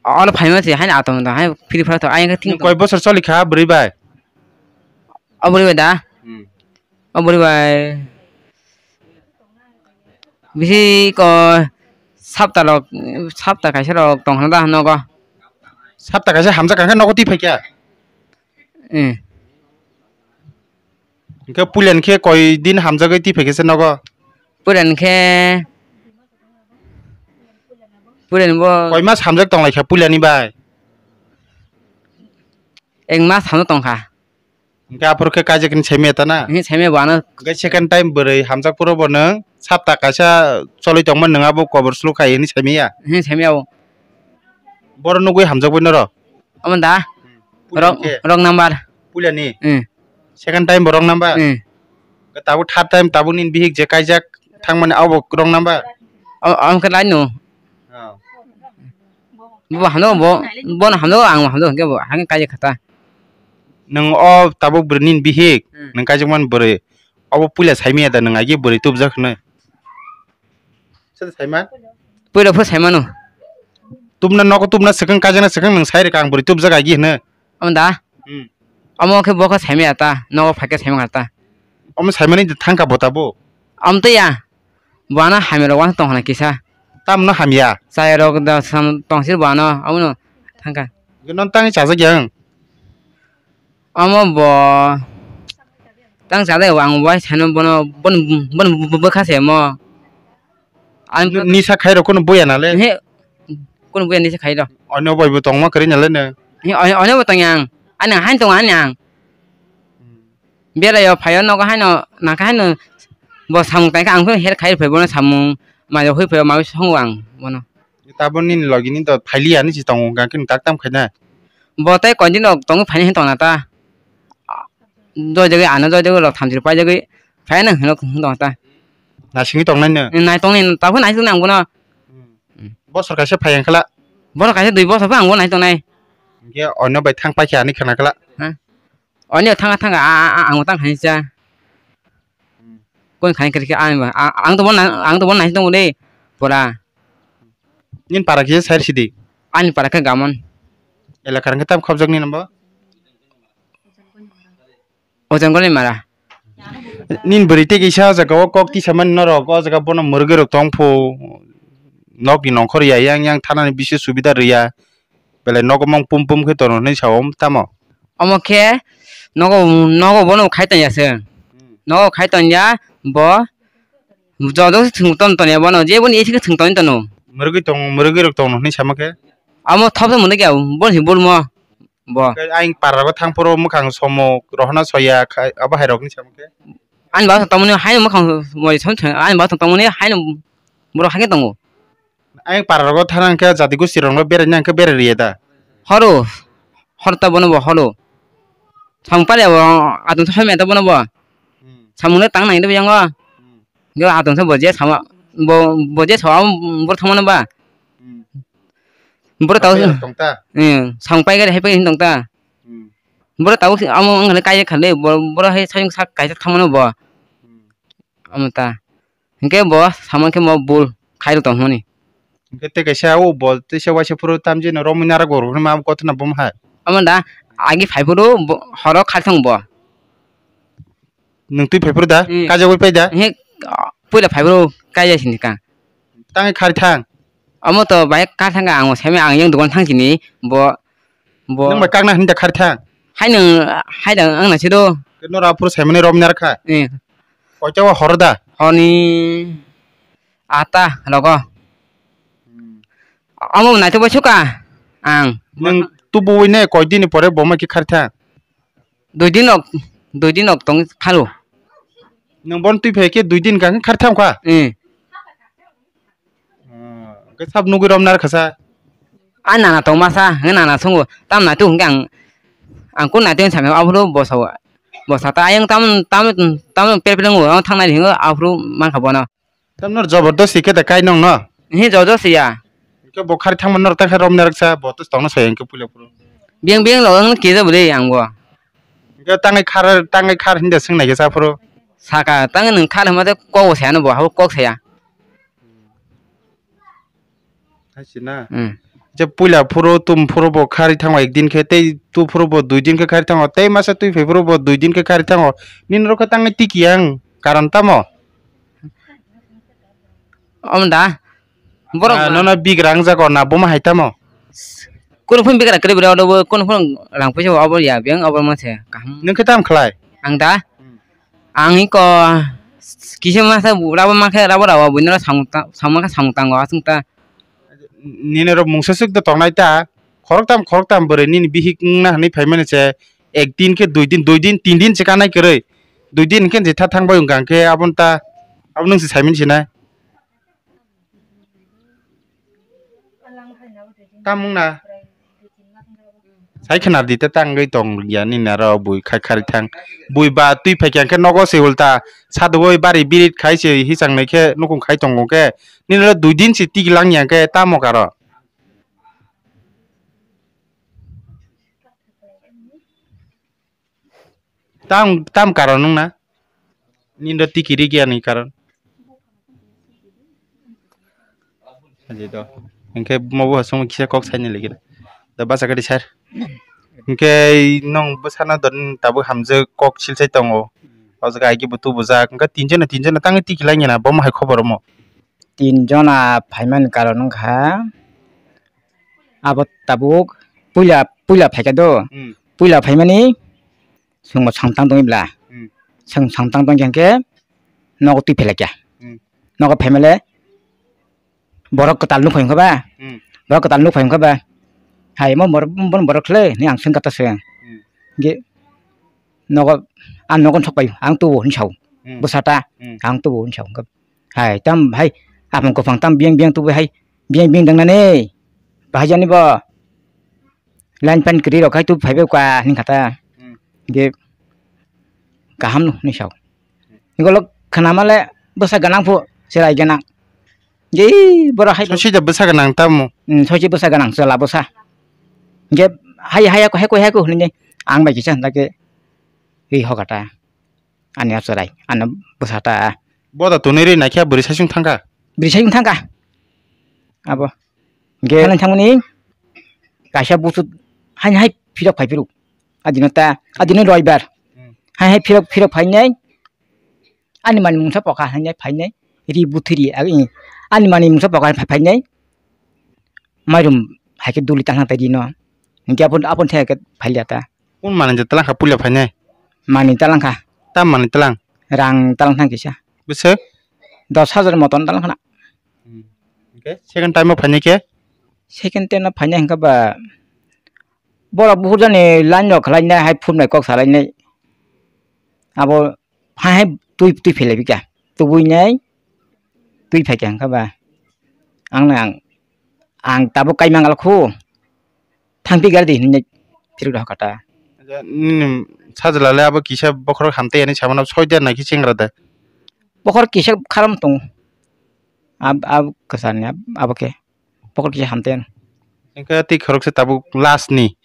Ono phaima se hai atang to hai film phala to ayang khe thing. Koi bosor choli kha bwrwi bai? O bwrwi bai da? Hmm. O bwrwi bai bisi ko sapta rok, sapta kaisa rok tong hwnda nogo. Sapta kaisa hamjak kha khe nogo twi phaikha? Eh. Hwnkhe puilan khe koi din hamjagwi twi phaikha se nogo? Puilan khe, puilan bo koi mas hamjak tong lai kha puilani bai? Ek mas hamjak tong kha. Hwnkhe aphuru khe kaijak hwnwi saimaya ta na? Hwnwi saimaya bo ano. Hwnkhe second time bwrwi hamjak phuru bo nwng sapta kaisa cholwi tongma nwng abo kobor sluk hai hwnwi saimaya? Hwnwi saimaya o. Boro nugwi hamjak bai norok? Omo da? Hmm. Rok, puilani khe? Rok number. Puilani? Hmm. Second time bo wrong number? Hmm. Tabuk third time tabuk nini bihik je kaijak thangmani abo wrong number? O, omo khe line no. Oh. Bo hamdo bo, bono hamdo ang hamdo hwnkhe bo hangkhe kaijak kha ta. Nwng o tabuk bwrwi nini bihik, hmm, nwng kaijakmani bwrwi. Obo puila saimaya da nwng agi bwrwi tubjak hwnwi? Soda saima? Puila phuru saimano. Tubna nogo tubna swkang kaijakna swkang nwng sai rwkha ang bwrwi tubjak agi hwnwi. Omo da? Hmm. Omo khe bo khe saimaya ta, nogo phaikhe saimang ta. Omo saimani thangkha bo tabuk? Omo tei ya. Bo ano hamya rok uansuk tong hwnna kisa. Tamno hamya? Chaya rok da sam tong sir bo ano, abono thangkha. Non tangwi chajak ya ang? Omo bo tang chajak ya, ang bai sano bono, bono, bono bwkha se mo. Ang nisa khai rok kono boya nale? He, kono boya nisa khai rok. Onyo bai bo tongma kwrwi nale ne? He, onyo, onyo bo tong yang. Ani hain tong ani ang. Hmm. Belai o phaio nogo haino nangkha haino bo samung tangkha ang phano help khai rw phai bono samung mai rw hoi phai ma songo ang bono. Taboni nini logi ni to phailiya hinwi se tongo hwnkha khe nwng tak tam khaina. Bo tei koi din rok tongwi phaini hin tongna ta. Joijagwi ano joijagwi rok thamchi rok paijagwi phaiya nang hino hino ta. Nasingwi tongnai no? Nai tongnai, tabuk nai tongnai ang bono. Hmm. Bosor kaisa phai ang khala. Borok kaisa dui bosor phai ang bono nai tongnai. Hinkhe onno bai thang paikha ani khana khala. Ha? Onno thanga thanga a, a, a, ang tang khaisa. Hmm. Koi khai kri kri ang ba, a, ang to bono, ang to bono nai tongo de. Pura. Nini para kisa sair sidi. Ani para khe gamon. Elakar khe tam khobjak ni nambo? Ojonggolni mara. Nini bwrwi tei kisa o jaga o kok tisamani norok, o jaga bono mwrwgwi rok tong phu, nokni nongkhor ya yang yang thanani bisingo subida rwya, belai nogo mong pum pum khe tono hinwi sa-o tamo? Omo khe nogo, nogo bono khai tong ya se. Hmm. Nogo khai tong ya, bo joto se thwng ton ton ya bono, je boni isi khe thwng ton tono. Mwrwgwi tong, mwrwgwi rok tongno hinwi sama khe? Omo thopsa mwnwi khe, bo se bulmo. Bo. Tei ayang para rogo thang phuru mwkhang somok rohorna soya khai, abo hai rokni samung khe? Ani baba tongmani haino mwkhang moi som thang, ani baba tongmani haino borok hakhe tongo. Ayang para rogo thang khe jati gosti rokno berai nang khe berai riya da? Horo, hor ta bono bo horo. Samung pare bo, atun thoi me ta bono bo. Hmm. Samung le tang nang de yango. Hmm. Yo atun se bo je sama, bo, bo je sama, bor thangmano ba. Hmm. Boro tau. Sampai tong ta? Eh, sampai gari hai pai tong ta. Hmm. Boro tau amo ang kai kha le, boro hai sayung sak kai thangmano bo. Hmm. Amo ta. Hingke bo samang khe mo bul khai tong honi. Hingke te kaisa o bo te se waisa phuru tamjino romwi nara gor ma kothna bom hai. Amo da agi phai phuru horo khai thang bo. Nwng twi phai phuru da? Hmm. Kaijagwi pai da? He, puila phai phuru kaijak sini ka. Tangwi khari thang. Omo to bai kar thang ang semi ang yang dokan thang sini bo, bo. Nwng bai kakna hinda khari thang. Hai nwng, hai da ang na sido. Ke nora phuru saimani rom nar kha. Eh. Koita wa hor da? Honi ata logo. Hmm. Omo nai to bai suka ang. Nwng tubu ne koi dini pore bo ma ki khari thang. Dui din rok, dui din rok tong khalo. Nwng bon twi phai khe dui din kha khar tham kha? Eh. Ah, khe sab nugui rom nar khasa? A nana tong masa, nge nana songo, tam na tu hingke ang, ang kun na tu samya abro bosa, bosa ta ayang tam, tam, tam per per ngo, ang thang nai hingo abro man kha bono. Tam nor jobordosti khe da kai nong no? He jobordosti ya. Ke bo khari thangma nor ta khe rom nar kha bo to tong no sai ke pule puro. Biang biang lo ang kisa bwle ang bo. Ke tangai khar tangai khar hinda swng nai kisa puro. Saka tangai nwng khar hama de kok bo saya no bo habo kok saya. Hai si na. Hmm. Je puila phuru tum phuru bo khari thango ek din khe tei tu phuru bo dui din khe khari thango tei masa twi phai phuru bo dui din khe khari thango. Nini rok khe tangai tiki ang karon tamo? Om da. Borok ah, nono bigra wng jago na buma hai tamo? Kunu phun bigra kwrwi bwrwi oro bo kunu phun rang puisa abo ya beng abo ma se kaham. Nwng khe tam khlai? Ang da? Hmm. Ang iko kisa masa rabo ma khe rabo rabo buino samung ta samung khe samung tango aswng ta. Nini rok mungsa swk da tongnai ta. Khoroktam khoroktam bwrwi nini bihik wngna hwnwi phaimani se ek din khe dui din, dui din, tin din se kanai kwrwi. Dui din khe je tha thang bai wngkha hwnkhe aboni ta, abo nwng se saimani sinai. Tam wngna. Sai khwna di ta tangwi tong ya nini aro bui khai khari thang. Bui ba twi phai khe nogo se ulta sadugoi bari birit khai se hichang nai khe nukung khai tongo khe nini ro dui din se tigi lang ya khe tamo karo. Tam, tam karon wngna? Nini do tiki ri giya ni karon. Aje do. Hingke mo bo hasung kisa kok saini lagi. Da basa kadi sir. Hingke nong bwsana don tabuk hamjak kok silsai tongo. O jaga aigi bo tubujak. Hingke tinjana, tinjana tangi tiki lai na bo mo hai khobor mo. Tin jona phaimani karon wngkha, abo tabuk puila, puila phaikha do, hmm, puila phaimani chwngbo samtang tongwi bwla, hmm, chwng samtang tongkha hwnkhe nogo twi phailaikha, hmm, nogo phaimale borok kwtal nukphai wngkha ba, hmm, borok kwtal nukphai wngkha ba, hai omo borok, bono borok khlai hinwi ang swngkha ta se, hmm, hwnkhe nogo, ang nogo sokpai ang tubu hinwi sao, hmm, bwsata, hmm, ang tubu hinwi sao. Hai tam hai, apong kwphang tam biyang biyang tubu hai, biyang biyang dangnani, bahai jani bo, line pan kwrwi rok hai tubu phaibai kwa hinwi kha ta, hmm, hwnkhe kaham no hinwi sao. Golok khwnamale bwsa gwnang phu, chwrai gwnang. Jei borok hai Sosi da bwsa gwnang tamo. Hmm, sosi bwsa gwnang, chwla bwsa. Hwnkhe hai, hai, hai, hai, hai, hinwi ang bai kisa hwnda khe ri hokata. Ani achwrai, ano bwsa ta. Boda tonwi ri naikhe bwrwi saichung thangkha. Bwrwi saichung thangkha. Abo. Hwnkhe thangmani kaisa buchuk hai, hai phirok phai phiruk. Adino ta, adino roibar. Hmm. Hai, hai phirok, phirok phainai. Ani mani mungsa poka hinwi phainai, ri buthiri, ag-, i, ani mani mungsa poka hinwi phainai, mairum hai khe duli talhang tai rino, hinkhe aboni, aboni thai khe phailiya ta. Kun mani je talhang kha puila phainai? Mani talhang kha. Tam mani talhang? Rang talhang thang kisa. Bwswk? Dos hajar moton talhang khana. Hmm. Hinkhe second time o phainai khe? Second time o phainai hinkhe ba borok buhur jani line rok khlainai hai phunai kok salainai. Abo hai hai twi, twi philai bikha. Tubui nai twi phaikha hwnkha ba. Ang nang, ang tabuk kai mangal khu. Thang pi gari di hinwi phirok rok kata. Nini sajla le abo kisa bokhorok hamtwi ani samano soi der nai khe chengra da. Bokhor kisa kharam tong. Ab, ab kwsani ab, abo khe. Pokol kisa hamten. Hingke tei khoroksa tabuk last ni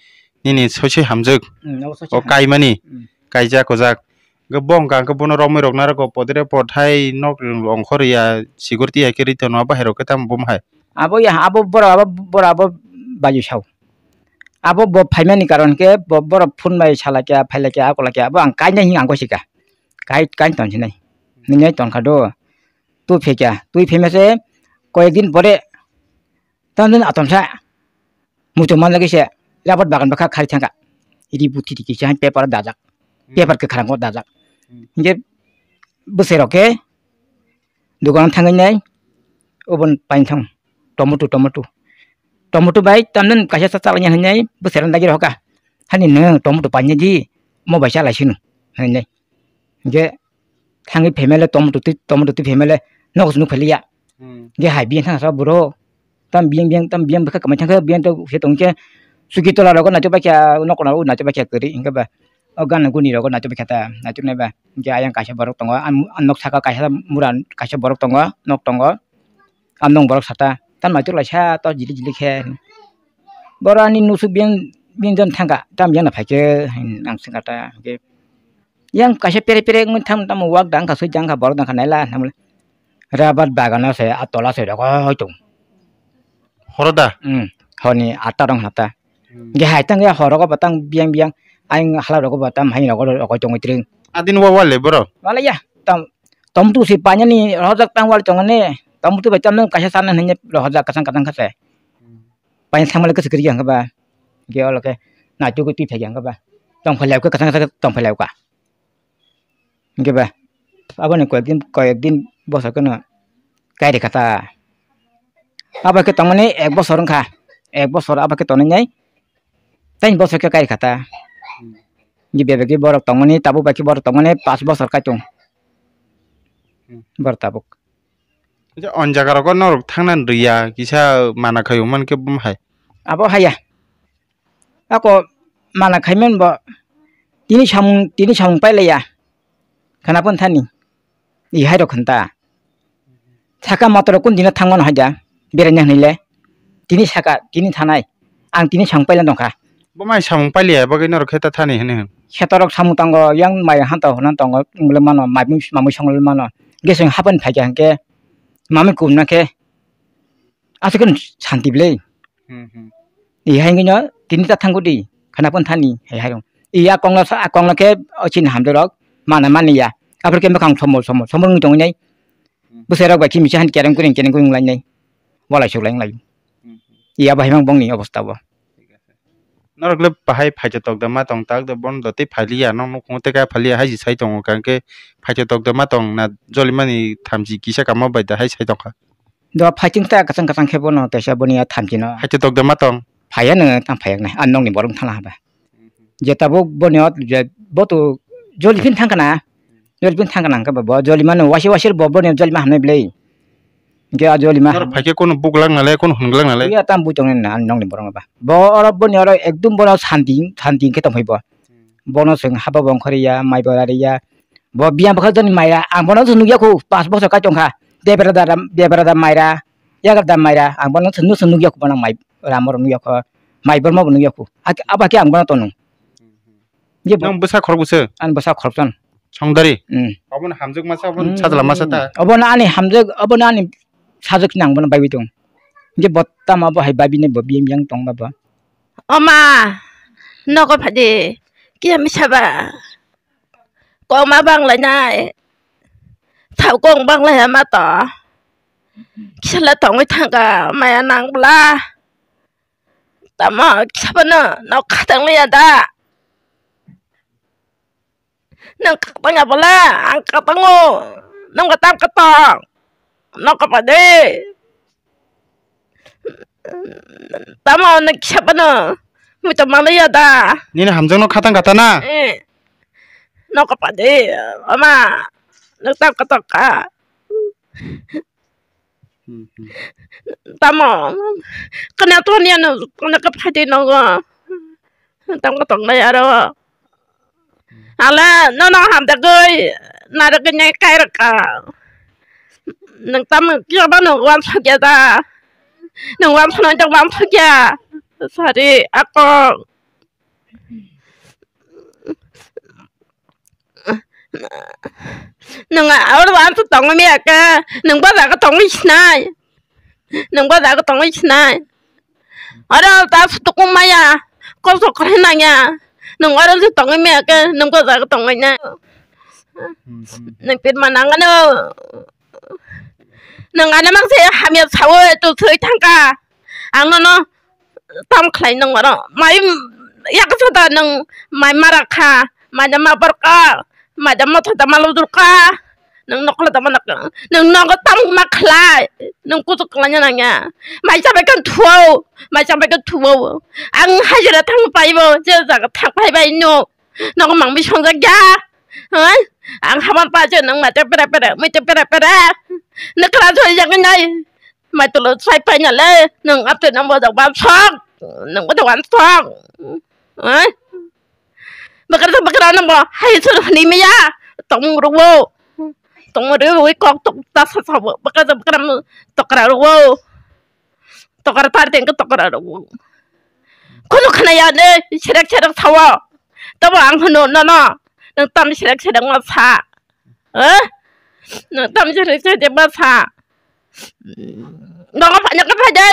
nini soi soi hamjak. Hmm, abo soi soi o ham-, kaimani, hmm, kaijak ojak. Hingke bo hingka hingke bono romwi rok narwk o podre pod hai nok ongkhor ya security hai khe ri tono abo hai rok khe tamo bo hai. Abo ya, abo bora, abo bora, abo bayu sao. Abo bo phaimani karon khe bo, borok phone bai salakya, phailakya, akolakya, abo ang kainai hing ang gosikha. Kai, kai ton sinai. Ninai tonkha do. Twi phaikha, twi phaima se koyek din pore Tamoni atomsa muchung man lagise rabar bagan bwkha khari thangkha. Iri buthi di kisa paper dajak. Hmm. Paper kwkhwrang o dajak. Hmm. Hinkhe bwsai rok khe dogan thangwi nai obon painthang tomato, tomato. Tomato bai tamni kaisa cha chalai hinwi bwsai rok dagi rokha. Hani nwng tomato painai di mo bai chalai sino hinwi. Hinkhe thangwi phaimale tomato twi, tomato twi phaimale nogo se nuk phailiya. Hmm. Ge hai biyang thangsa buro. Tam biyang, biyang, tam biyang bwkha kwmai thangkhe biyang to se tongkhe suki tola rogo naitugbaikha, nokna rogo naitugbaikha kwrwi hinkhe ba. O gana guni rogo naitugbaikha ta, naituknai ba. Ge ayang kaisa borok tongo, ang, ang nok saka kaisa mura kaisa borok tongo, nok tongo. Ang nong borok sata, tam naituk laisa to jili jili khe. Boro ani nusuk biyang, biyang jon thangkha, tam biyang na phaikhe, ang swngkha ta, ge. Yang kaisa pere pere wngwi tham tamo wak dang kha swi dang kha borok dang kha naila hinwi rabar bagano se a tola se rogoi tong. Horo da? Hmm, horni atta rong hata. Hmm. Ge hai tang ya horo go batang biyang biyang ayang hala rogo batang hai rogo rogoi tongwi tring. Adin wa wale boro? Wale ya tam, tom tu si panya ni rojak tang wal tong ne tam tu bai tam kaisa sana hanya rojak kasang kasang kase. Hmm. Paina thangmale kwchwk kwrwi ya hwnkhe ba, hwnkhe olo khe naitugwi twi phaikha hwnkhe ba, tongphai laukha kwchang kwchang tongphai laukha. Hwnkhe ba, aboni koyek din, koyek din bosor kheno kairikha ta. Abo khe tongmani ek bosor wngkha, ek bosor abo khe tonwi nai, tein bosor khe kairikha ta. Hwnkhe bebak khe borok tongmani, tabuk bai khe borok tongmani pas bosor kaitung. Borok tabuk. Kisa on jaga rogo norok thangna rwya, kisa mana khaio mankhe bum hai. Abo haya. Ako mana khaiman bo tini samung, tini samung pailaiya. Khana pon thani. I hai rok khanta. Saka motor kun dina thangmano haida. Beraina hwnile. Tini saka, tini thanai. Ang tini samung paila dongkha. Bo mai samung pailiya bagwi norok khe ta thani hwnwi hwn. Khetorok samung tongo, yang mai hanta hwnna tongo, wngwi mano, mamui, mamui songwi mano. Geseng hapani phaikha hwnkhe, mamui kumna khe, aswk santi bwle. Hmm, hmm. I hai wngwi no, tini ta thangkudi, khana pon thani, hai hai rong. I a kongno sa, a kongno khe, o chini hamjwk rok, mana mani ya. Aphuru khe mwkhang somol somol, somol wngwi tongwi nai. Hmm. Bwsai rok bai khe misa han kereng kuring, kereng kuring lai nai. Walai suklai wng lai. Hmm. Iya bahai mang bongni obostha bo. Norok le bahai phaito tokda ma tong tak de bono do tei phailiya, nok nukhungo tei kaya phailiya hai se sai tongo, hwnkhe phaito tokda ma tong na jolimani thamchi kisa kamo bai da hai sai tongkha. Do phaiting ta kwchang kwchang khe bono teisa boni ya thamchi no. Phaito tokda ma tong. Phaiya no tang phaiyak nai, ang nokni borok thangla haba. Je tabuk boni o je boto joli phin thangkha na. Joli phin thangkha nang khe bo, bo joli mano waisa waisa bo, boni joli ma hamnai bwle. Hwnkhe a joli ma. Oro phaikhe kono buglak nalai, kono hwnglak nalai. Iya tam bui tongnai na, ani nokni borok ba. Bo oro boni oro ekdum bono santi, santi khe tongphai bo. Hmm. Bono chwng haba bo ongkhor ya, mai bo rari ya, Bo biyang bwkha jani maira, ang bono se nukya khu, pas bosor kai tongkha. Debra da, Debra da maira, Yagra da maira, ang bono se nukya khu, bono mai ramo rok nukya khu, mai borma bo nukya khu. Ak-, abo khe ang bono tonung. Je bo Nang bwsa khorok bwswk? Ani bwsa khorokson. Songdari? Hmm. Obono hamjwk masa, obono Hmm. sajla masa ta? Obono ani hamjwk, obono ani sajwk nang bono baiwi tong. Je bo tamo bo hai baiwi ne bo biyang biyang tong ba bo. Oma, nogo phadi, kiya misa ba. Koma banglainai. Thau kong banglai ama to. Kisala tongwi thangka maya nang bla. Tamo kisabano nok khatang liya da. Nang khatang ya bla, ang khatango. Nang katam katong. Nok kapade. Tamo nang kisabano. Mui to mangliya da. Nini hamjakno khatang kata na? Eh. Nok kapade. Ama. Nok tam katok ka. Hmm, hmm. Tamo. Kana to niya no, kana kaphade nogo. Tam katok na yaro. Ala, nono hamjagwi narwgwi nai kairwkha. Nwng tamo kiyaba nwng wansukya da? Nwng wansuknai da wansukya? Sari, ako. Nwng oro wansuk tongwi miyakhe, nwng bo jaga tongwi sinai. Nwng bo jaga tongwi sinai. Oro ta sutukung maya, koso kore nangya. Nwng oro se tongwi maya khe, nwng bo jaga tongwi nai. Hmm, hmm. Nwng pirma nangano. Nwng ano makse hamya sawi tu swi thangka. Ang nono tam khlai nwng oro. Mai yaksa da nwng mai mara kha, mai da ma borka, mai da motha da ma lujurka. Nwng nokla tamo nokla. Nwng nogo tamo ma khlai. Nwng kuchuk khlaina nangya. Mai chabai kan thuo. Mai chabai kan thuo. Ang hajira thang paibo. Je jaga thang pai bai no. Nogo mang bisong jak ya. Hai? Ang haman pa je nwng mai te pere pere. Mai te pere pere. Nwng kra joi jak nai. Mai tolo sai pai na le. Nwng apte nwng bo jak ban sok. Nwng bo jak ban sok. Hai? Bakar sa bakar ano bo hai suru hini meya. Tong ruwo. Tong ruwo kok tok ta sa sa bo. Bakar sa bakar ano tokra ruwo. Tokra tar teng tokra ruwo. Kono khana ya ne serek serek sawo. Tabo ang hono no no. Nang tam serek serek ma sa. Eh? Nang tam serek serek ma sa. Nogo phai, nogo phai de.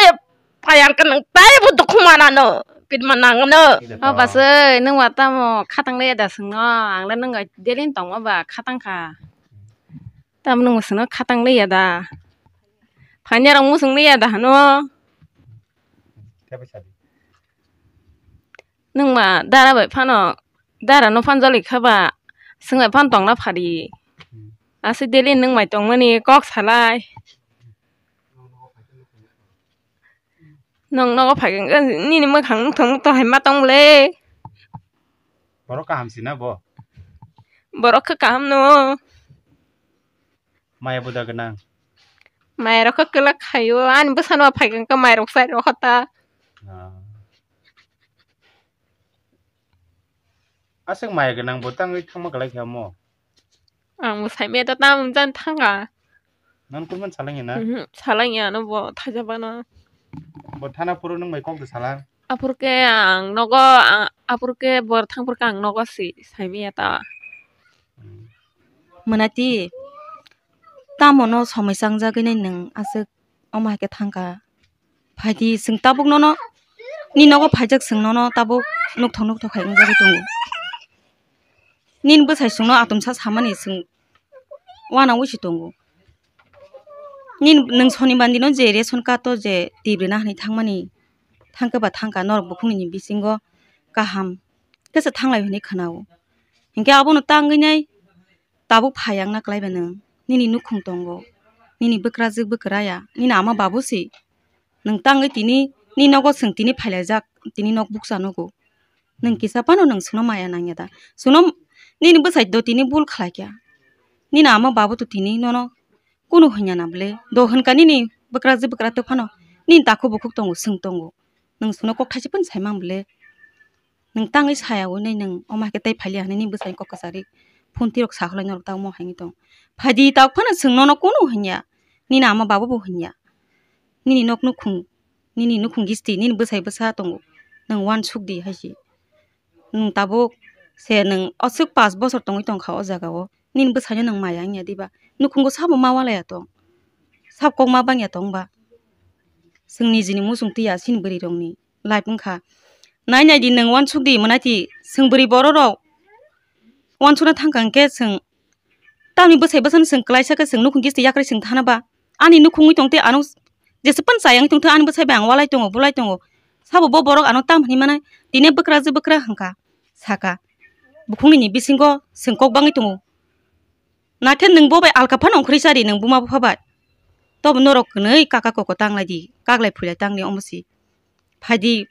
Phai ang khe nwng taibo dukhu manano. Pit manang no. O basoi, nwng wa tamo khatang le da swngno? Ang le nwng daily tongma ba khatang kha. Tamo nwng swngno khatang le ya da? Phanya rok musung le ya da hano? Nwng ma dara bai phano, dara no phan joli kha ba, swng bai phan tongna phari. Hmm. Aswk daily nwng mai tongmani kok salai. Nwng nogo phai khe nini mwkhang mukthang mukthang hai ma tong le. Borok kaham sina bo? Borok khe kaham no. Maya buda gwnang. Maya rok khe kwlak khaio, ani bwsano phai khe mairok sairok hota. Ah. Aswk maya gwnang bo tangwi thangma kwlai khe omo. Ang bo saimaya ta tam jan thanga. Nang kurman salangya na? Mhm, salangya no bo thaijabano. Bo thana phuru nung bai kok de salang. Aphuru khe ang nogo, a-, aphuru khe bor thang phuru khe ang nogo si saimaya ta. Hmm. Mwnati, tamo no somoi changjagwi nai nwng aswk omo hai khe thangkha? Phaidi, chwng tabuk nono, ni nogo phaijak chwng nono tabuk nukthok nukthok hai wngjagwi tongo. Nini bwsai chwngno atomsa samani chwng uanangwi se tongo. Nini, nwng sonibar dino je ration card o je twi brwna hinwi thangmani, thangkhe ba thangkha norok bukhukni bisingo kaham khe se thanglai hinwi khwnao. Hinkhe abono tangwi nai tabuk phai ang na kwlai ba nwng. Nini nukhung tongo, nini bwkrajwk bwkraya, nini ama babu se. Nwng tangwi tini, nini nogo chwng tini phailaijak, tini nok bukcha nugo. Nwng kisa phano nwng chwngno maya nangya da? Chwngno nini bwsai do tini bul khlai kha. Nini ama babu to tini nono kunu hwnya na bwle? Do hwnka nini bwkrajwk bwkra to phano nini takhuk bukhuk tongo, chwng tongo. Nwng chwngno kok thaisa phano sai mang bwle? Nwng tangwi saya wnwi nwng omo hai khe tei phailiya hwnwi nini bwsai kok kwchari phone tirok sakhwlai norok tamo haini tong. Phaidi tabuk phano chwng nono kunu hwnya. Nini ama baba bo hwnya. Nini nok nukhung, nini nukhung gisti, nini bwsai bwsa tongo. Nwng uansuk di hai si. Nwng tabuk se nwng aswk pash bochor tongwi tongkha o jaga o. Nini bwsaino nwng maya wngya diba? Nukhungo sabo ma walaya tong. Sab kok ma bangya tong ba? Chwng nijini muchung twiya chini bwrwi rokni life wngkha. Nai nai di nwng uansuk di mwnaiti chwng bwrwi borok rok uansukna thangkha hwnkhe chwng tamni bwsai bwsano chwng kwlaisa khe chwng nukhung gisti yakrwi chwng thana ba? Ani nukhungwi tong tei ano jesepan chayang tongtho ani bwsai bai ang walai tongo bulai tongo. Sabo bo borok ano tam hinwi mano tini bwkrajwk bwkra hwnkha saka. Bukhukni ni bisingo chwng kok bangwi tongo. Nakhe nwng bo bai alka phano ongkhorwi chari nwng buma bupha bai. Tobo norok kwnwi kaka koko tanglai di, kaklai phwilai tangni omo si. Phaidi